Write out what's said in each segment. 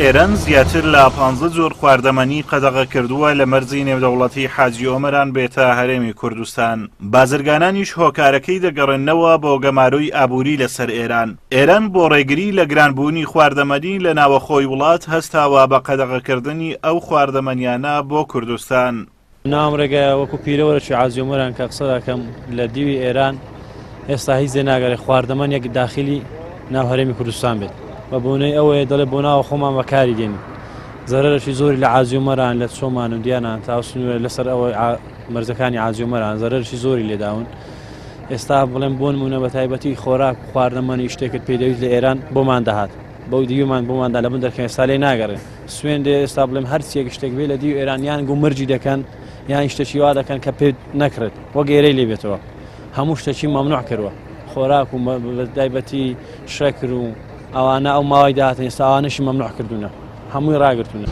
ئێران زیاتر لە پانزە جۆر خواردەمەنی قەدەغە کردووە لە مەرزی نێودەوڵەتی حاجی ئۆمەران بێتە هەرێمی کوردستان. بازرگانانیش هۆکارەکەی دەگەڕێننەوە بۆ گەمارۆی ئابووری لەسەر ئێران. ئێران بۆ ڕێگری لە گرانبوونی خواردەمەنی لە ناوەخۆی وڵات هەستاوە بە قەدەغەکردنی ئەو خواردەمەنیانە بۆ کوردستان. ناوم ڕێگایە وەکو پیرەوەرەکی عازی عومەران کە قسە دەکەم لە دیوی ئێران ئێستا هیچ لێ ناگەڕێ خواردەمەنیەک داخلی ناو هەرێمی کوردستان بێت بە بۆنەی ئەوەیە دەڵێ بۆ ناوە خۆمان بەکاری دێنین زەرەرەکی زۆری لە عازی عومەران لە چۆمان و دیانان تا سنوورە لەسەر ئەوەی مەرزەکانی عازی عومەران زەرەرەکی زۆری لێداون ئێستا بڵێم بۆ نمونە بە تایبەتی خۆراک و خواردەمەنی شتێکت پێدەویست لە ئێران بۆمان دەهات بەو دیومان بۆماندا لە بن دەرکەن ئێستا لێ ناگەڕێن سوێن دێ ئێستا بڵێم هەر چیەک شتێک بێ لە دیو ئێران یان گومرجی دەکەن یان شتێکی وا دەکەن کە پێت نەکڕێت وەک ئێرەی لێ بێتەوە هەموو شتێکی مەمنوع کردووە خۆراک و دایبەتی شەکر و ئەوانە ئەو ماوەی داهاتن ئێستا ئەوانەشی مەمنوع کردوونە هەمووی ڕاگرتوونە.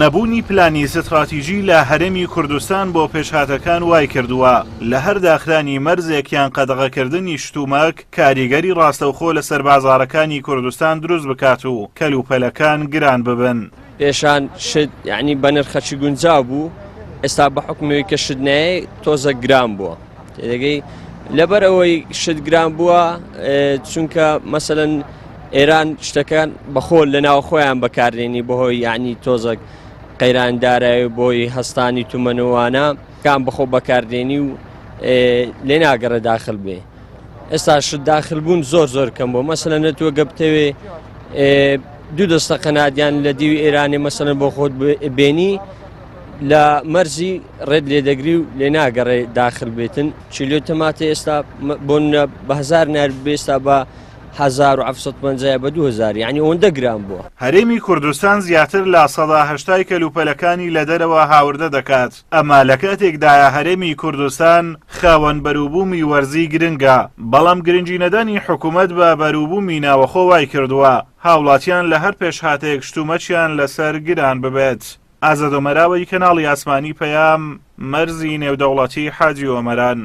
نەبوونی پلانی ستراتیژی لە هەرێمی کوردستان بۆ پێشهاتەکان وایکردووە لە هەر داخرانی مەرزێک یان قەدەغەکردنی شتومەک کاریگەری ڕاستەوخۆ لەسەر بازاڕەکانی کوردستان دروست بکات و کەلوپەلەکان گران ببن. پێشان شت یعنی بە نرخەکی گونجاو بوو ئێستا بە حکومەوەی کە شت نایە تۆزە گران بووە تێدەگەی لەبەر ئەوەی شت گران بووە چونکە مەسەن ئێران شتەکان بەخۆ لە ناو خۆیان بەکاردێنی بەهۆی یعنی تۆزەک قەیران دارایی بۆی هەستانی تومەنەوانە کام بەخۆ بەکاردێنی و لێ ناگەڕێ داخل بێ ئێستا شت داخل بوون زۆر زۆر کەم بۆ مەسەلەن لە تۆ گە بتەوێ دوو دەستە قەنادیان لە دیوی ئێرانی مەسەلەن بۆ خۆت بێنی لە مەرزی ڕێت لێدەگری و لێ ناگەڕێ داخل بێتن چیلۆ تەماتە ئێستا بۆ بە هزار نار بێستا بە 1750 بە 2000 یعنی ئەوەندە گران بووە. هەرێمی کوردستان زیاتر لە 80% کەلوپەلەکانی لە دەرەوە هاوردە دەکات، ئەمە لە کاتێکدایە هەرێمی کوردستان خاوەن بەروبوومی وەرزی گرنگە، بەڵام گرنگی نەدانی حکومەت بە بەروبوومی ناوەخۆ وایکردووە هاوڵاتیان لە هەر پێشهاتێک شتومەکیان لەسەر گران ببێت. ئازاد ئۆمەراوەی کەناڵی ئاسمانی پەیام، مەرزی نێودەوڵەتی حاجی ئۆمەران.